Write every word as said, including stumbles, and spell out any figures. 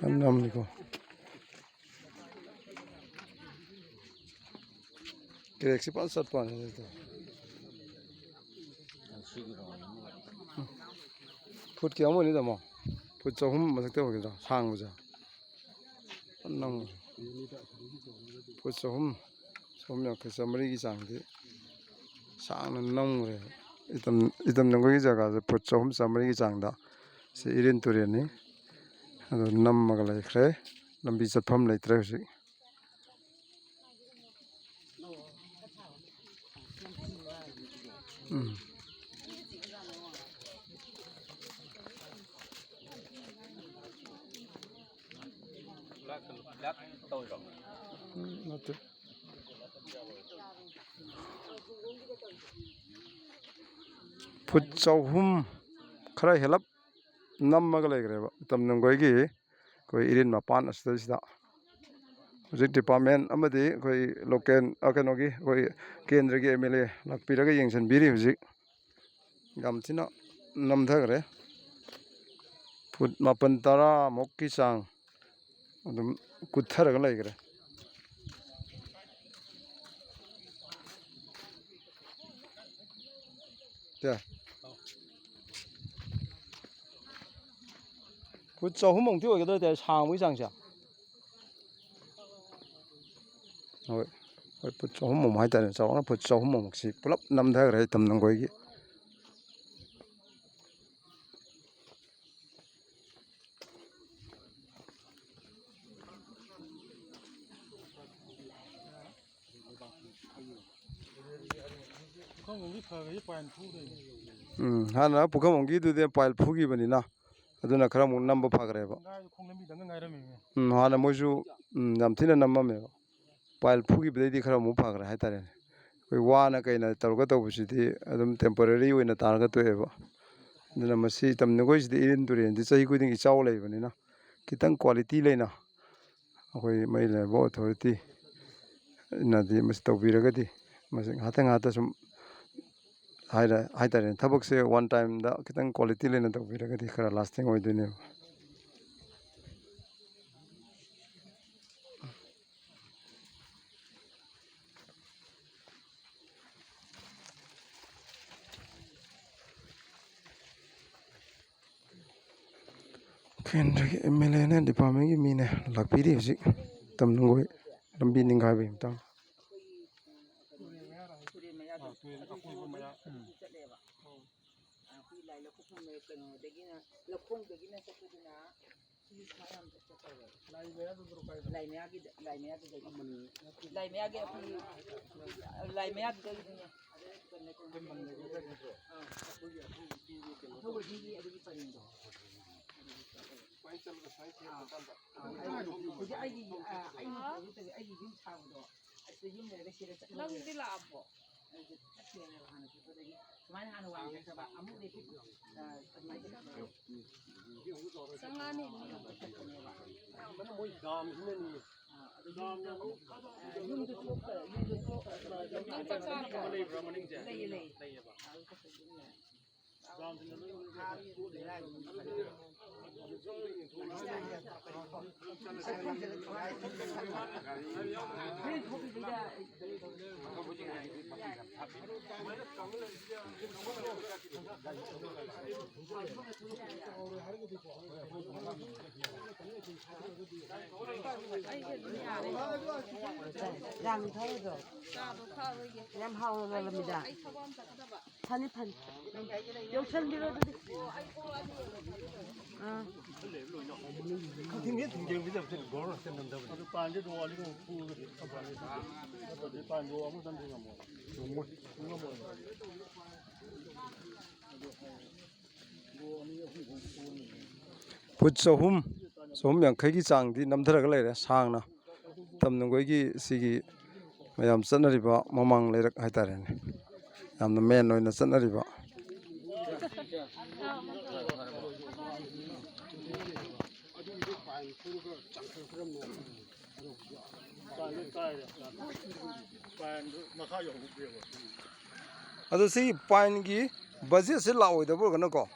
ꯌꯥꯝ ꯅꯝꯃꯤꯀꯣ꯫ ꯀ꯭ꯔꯦꯛꯁꯤ ꯐꯖꯅ ꯆꯠꯄ ꯋꯥꯅꯤ ꯁꯤꯗ꯫ ꯐꯨꯠ ꯀꯌꯥꯃꯨꯛ ꯑꯣꯏꯅꯤ, ꯇꯥꯃꯣ? ꯐꯨꯠ ꯆꯍꯨꯝ ꯃꯊꯛꯇ ꯑꯣꯏꯒꯗ꯭ꯔꯥ, ꯁꯥꯡꯕꯁꯦ? ꯐꯖꯅ ꯅꯝꯈ꯭ꯔꯦ꯫ ꯐꯨꯠ ꯆꯍꯨꯝ, ꯆꯍꯨꯝ ꯌꯥꯡꯈꯩ, ꯆꯥꯝꯃꯔꯤꯒꯤ ꯆꯥꯡꯗꯤ ꯁꯥꯡꯅ ꯅꯝꯈ꯭ꯔꯦ꯫ ꯏꯇꯝ, ꯏꯇꯝ ꯅꯈꯣꯏꯒꯤ ꯖꯒꯥꯁꯦ ꯐꯨꯠ ꯆꯍꯨꯝ, ꯆꯥꯝꯃꯔꯤꯒꯤ ꯆꯥꯡꯗ ꯁꯤ ꯏꯔꯤꯟ ꯇꯨꯔꯦꯜꯅꯤ꯫ ꯑꯗꯨ ꯅꯝꯃꯒ ꯂꯩꯈ꯭ꯔꯦ꯫ ꯂꯝꯕꯤ ꯆꯠꯐꯝ ꯂꯩꯇ꯭ꯔꯦ ꯍꯧꯖꯤꯛ꯫ ꯎꯝ꯫ ꯎꯝ, ꯅꯠꯇꯦ꯫ ꯐꯨꯠ ꯆꯍꯨꯝ ꯈꯔ ꯍꯦꯜꯂꯞ ꯅꯝꯃꯒ ꯂꯩꯈ꯭ꯔꯦꯕ ꯇꯝꯅꯨꯡꯒꯣꯏꯒꯤ ꯑꯩꯈꯣꯏ ꯏꯔꯤꯟ ꯃꯄꯥꯟ ꯑꯁꯤꯗꯩꯁꯤꯗ꯫ ꯍꯧꯖꯤꯛ ꯗꯤꯄꯥꯔꯠꯃꯦꯟ ꯑꯃꯗꯤ ꯑꯩꯈꯣꯏ ꯂꯣꯀꯦꯜ, ꯑ, ꯀꯩꯅꯣꯒꯤ, ꯑꯩꯈꯣꯏ ꯀꯦꯟꯗ꯭ꯔꯒꯤ ꯑꯦꯝ ꯑꯦꯜ ꯑꯦ ꯂꯥꯛꯄꯤꯔꯒ ꯌꯦꯡꯁꯤꯟꯕꯤꯔꯤ ꯍꯧꯖꯤꯛ꯫ ꯌꯥꯝ ꯊꯤꯅ ꯅꯝꯊꯈ꯭ꯔꯦ꯫ ꯐꯨꯠ ꯃꯥꯄꯟ ꯇꯔꯥꯃꯨꯛꯀꯤ ꯆꯥꯡ ꯑꯗꯨꯝ ꯀꯨꯠꯊꯔꯒ ꯂꯩꯈ꯭ꯔꯦ꯫ ꯁꯦ꯫ ꯐꯨꯠ ꯆꯍꯨꯝꯃꯨꯛꯇꯤ ꯑꯣꯏꯒꯗ꯭ꯔꯥ ꯇꯥꯏ, ꯁꯥꯡꯕꯒꯤ ꯆꯥꯡꯁꯦ? ꯍꯣꯏ, ꯍꯣꯏ, ꯐꯨꯠ ꯆꯍꯨꯝꯃꯨꯛ ꯍꯥꯏꯇꯥꯔꯦ, ꯆꯥꯎꯔꯥꯛꯅ ꯐꯨꯠ ꯆꯍꯨꯝꯃꯨꯛꯁꯤ ꯄꯨꯂꯞ ꯅꯝꯊꯈ꯭ꯔꯦ ꯇꯝꯅꯪꯈꯣꯏꯒꯤ꯫ ꯄꯨꯈ꯭ꯔꯝꯕꯝꯒꯤ ꯐꯈ꯭ꯔꯦ, ꯄꯥꯏꯜ ꯐꯨꯗꯣꯏꯅꯦ꯫ ꯎꯝ, ꯍꯥꯟꯅ ꯄꯨꯈ꯭ꯔꯝꯕꯝꯒꯤꯗꯨꯗꯤ ꯄꯥꯏꯜ ꯐꯨꯈꯤꯕꯅꯤꯅ, ꯑꯗꯨꯅ ꯈꯔ ꯑꯃꯨꯛ ꯅꯝꯕ ꯐꯈ꯭ꯔꯦꯕ꯫ ꯈꯣꯡꯒꯥꯏꯗꯣ ꯈꯣꯡ ꯂꯝꯕꯤꯗꯪꯒ ꯉꯥꯏꯔꯝꯃꯤꯅꯦ꯫ ꯎꯝ, ꯍꯥꯟꯅ ꯃꯣꯏꯁꯨ, ꯎꯝ, ꯌꯥꯝ ꯊꯤꯅ ꯅꯝꯃꯝꯃꯦꯕ꯫ ꯄꯥꯏꯜ ꯐꯨꯈꯤꯕꯗꯩꯗꯤ ꯈꯔ ꯑꯃꯨꯛ ꯐꯈ꯭ꯔꯦ ꯍꯥꯏꯇꯥꯔꯦꯅꯦ꯫ ꯑꯩꯈꯣꯏ ꯋꯥꯅ ꯀꯩꯅ ꯇꯧꯔꯒ ꯇꯧꯕꯁꯤꯗꯤ ꯑꯗꯨꯝ temporary ꯑꯣꯏꯅ ꯇꯥꯔꯒ ꯇꯣꯛꯑꯦꯕ꯫ ꯑꯗꯨꯅ ꯃꯁꯤ ꯇꯝꯅꯈꯣꯏꯁꯤꯗꯤ ꯏꯔꯤꯟ ꯇꯨꯔꯦꯟꯗꯤ ꯆꯍꯤ ꯈꯨꯗꯤꯡꯒꯤ ꯏꯆꯥꯎ ꯂꯩꯕꯅꯤꯅ, ꯈꯤꯇꯪ quality ꯂꯩꯅ ꯑꯩꯈꯣꯏ ꯃꯔꯤ ꯂꯩꯅꯕ authority ꯅꯗꯤ ꯃꯁꯤ ꯇꯧꯕꯤꯔꯒꯗꯤ, ꯃꯁꯤ ꯉꯥꯏꯍꯥꯛꯇꯪ ꯉꯥꯏꯍꯥꯛꯇ ꯁꯨꯝ ꯍꯥꯏꯔ-, ꯍꯥꯏꯇꯥꯔꯦꯅꯦ, ꯊꯕꯛꯁꯦ one timeꯗ ꯈꯤꯇꯪ quality ꯂꯩꯅ ꯇꯧꯕꯤꯔꯒꯗꯤ ꯈꯔ lasting ꯑꯣꯏꯗꯣꯏꯅꯦꯕ꯫ ꯀꯦꯟꯗ꯭ꯔꯒꯤ MLAꯅꯦ, departmentꯀꯤ ꯃꯤꯅꯦ ꯂꯥꯛꯄꯤꯔꯤ ꯍꯧꯖꯤꯛ꯫ ꯇꯝꯅꯨꯡꯒꯣꯏ ꯂꯝꯕꯤ ꯅꯤꯡꯈꯥꯏꯕꯒꯤ ꯃꯇꯥꯡ꯫ ꯇꯨꯔꯦꯜ ꯃꯌꯥꯗ, ꯑꯥ, ꯇꯨꯔꯦꯜ ꯑꯀꯣꯏꯕ ꯃꯌꯥ꯫ ꯎꯝ꯫ ꯆꯠꯂꯦꯕ꯫ ꯑꯥ, ꯑꯩꯈꯣꯏ ꯂꯥꯏ ꯂꯧꯈꯠꯐꯝ ꯀꯩꯅꯣꯗꯒꯤꯅ, ꯂꯧꯈꯣꯡꯗꯒꯤꯅ ꯆꯠꯄꯗꯨꯅ ꯁꯤ ꯁꯨꯃꯥꯏꯅ ꯌꯥꯝ ꯆꯠꯄ ꯇꯧꯋꯦ꯫ ꯂꯥꯏ ꯃꯌꯥꯗꯨꯗꯔꯣ ꯀꯥꯏꯗꯅꯣ? ꯂꯥꯏ ꯃꯌꯥꯒꯤꯗ, ꯂꯥꯏ ꯃꯌꯥꯗꯨꯗꯒꯤ꯫ ꯂꯥꯏ ꯃꯌꯥꯒꯤ ꯑꯩꯈꯣꯏꯒꯤ, ꯂꯥꯏ ꯃꯌꯥꯗꯨꯗꯒꯤꯅꯦ꯫ ꯑꯗꯩ ꯀꯩꯅꯣ ꯇꯧꯕ꯫ ꯑꯩꯈꯣꯏ ꯃꯪꯂꯦꯒꯤ ꯑꯗꯨꯒꯤ ꯀꯩꯅꯣ ꯇꯧꯕ꯫ ꯑꯊꯧꯕ ꯍꯤꯒꯤ ꯑꯗꯨꯒꯤ ꯄꯔꯦꯡꯗꯣ꯫ ꯁꯨꯃꯥꯏꯅ ꯆꯠꯂꯒ ꯁꯨꯃꯥꯏꯅ ꯊꯦꯡꯕ ꯀꯥꯟꯗ꯫ ꯑꯥ, ꯑꯩ, ꯍꯧꯖꯤꯛ ꯑꯩꯒꯤ, ꯑꯥ, ꯑꯩꯒꯤ ꯍꯧꯖꯤꯛ ꯇꯧꯔꯤ, ꯑꯩꯒꯤ ꯌꯨꯝ ꯁꯥꯕꯗꯣ꯫ ꯑꯁꯤꯗ ꯌꯨꯝ ꯂꯩꯔꯒ ꯁꯤꯗ ꯆꯠꯂꯒ ꯅꯪꯗꯤ ꯂꯥꯛꯑꯕꯣ? ꯑꯩꯁꯦ ꯆꯠꯈꯤꯕꯅꯦꯕ ꯍꯥꯟꯅ ꯆꯠꯄꯗꯒꯤ꯫ ꯁꯨꯃꯥꯏꯅ ꯍꯥꯟꯅ ꯋꯥꯡꯅ ꯆꯠꯈ꯭ꯔꯕ, ꯑꯃꯨꯛ ꯂꯦꯞꯄꯤ-, ꯑ, ꯑꯗꯨꯃꯥꯏꯅ ꯆꯠꯈ꯭ꯔꯕ꯫ ꯆꯪꯉꯛꯑꯅꯤ ꯃꯤ꯫ ꯆꯠꯄꯅꯦꯕ꯫ ꯑꯌꯥꯝꯕꯅ ꯃꯣꯏ ꯗꯥꯝꯁꯤꯅꯅꯤꯅꯦ꯫ ꯑꯥ, ꯑꯗꯨ ꯗꯥꯝꯅ ꯌꯨꯝꯗ ꯑꯃꯨꯛ, ꯑ, ꯌꯨꯝꯗ ꯆꯣꯛ-, ꯌꯨꯝꯗ ꯆꯣꯛ-, ꯅꯪ ꯆꯥꯛ ꯆꯥꯔꯕꯣ? ꯂꯩꯕ꯭ꯔꯥ ꯃꯅꯤꯡꯁꯦ? ꯂꯩꯌꯦ, ꯂꯩꯌꯦ꯫ ꯂꯩꯌꯦꯕ꯫ ꯑꯗꯨ ꯆꯠꯄꯗꯨꯅꯦ꯫ ꯌꯥꯝ ꯊꯛꯑꯣꯏꯗ꯭ꯔꯣ? ꯌꯥꯝ ꯍꯥꯎꯅ ꯂꯣꯜꯂꯝꯃꯤꯗ꯫ ꯐꯅꯤ, ꯐꯅꯤ꯫ ꯌꯧꯁꯟꯕꯤꯔꯣ ꯑꯗꯨꯗꯤ꯫ ꯑꯥ꯫ ꯈꯛꯇꯤꯡꯁꯦ ꯊꯤꯡꯖꯤꯟꯕꯤꯗꯕꯁꯦ ꯒꯣꯔ ꯆꯟꯅꯝꯗꯕꯅꯤ꯫ ꯑꯗꯨ ꯄꯥꯟꯁꯦ ꯑꯗꯨꯝ ꯋꯥꯠꯂꯤ ꯑꯗꯨꯝ ꯐꯨꯔꯒꯗꯤ ꯐꯕꯅꯤ꯫ ꯅꯠꯇ꯭ꯔꯗꯤ ꯄꯥꯟꯗꯣ ꯑꯃꯇꯪꯗꯤ ꯉꯝꯃꯣꯏ꯫ ꯉꯝꯃꯣꯏ꯫ ꯉꯝꯃꯣꯏ꯫ ꯐꯨꯠ ꯆꯍꯨꯝ, ꯆꯍꯨꯝ ꯌꯥꯡꯈꯩꯒꯤ ꯆꯥꯡꯗꯤ ꯅꯝꯊꯔꯒ ꯂꯩꯔꯦ, ꯁꯥꯡꯅ꯫ ꯇꯝꯅꯨꯡꯒꯣꯏꯒꯤ ꯁꯤꯒꯤ ꯃꯌꯥꯝ ꯆꯠꯅꯔꯤꯕ ꯃꯃꯥꯡ ꯂꯩꯔꯛ ꯍꯥꯏꯇꯥꯔꯦꯅꯦ, ꯌꯥꯝꯅ ꯃꯦꯟ ꯑꯣꯏꯅ ꯆꯠꯅꯔꯤꯕ꯫ ꯄꯥꯏꯟꯗꯨ ꯃꯈꯥ ꯌꯧꯍꯧꯗꯦꯕ꯫ ꯑꯗꯣ ꯁꯤ ꯄꯥꯏꯟꯒꯤ ꯕꯖꯦꯠꯁꯦ ꯂꯥꯛꯑꯣꯏꯗꯕ ꯑꯣꯏꯔꯒꯅꯀꯣ,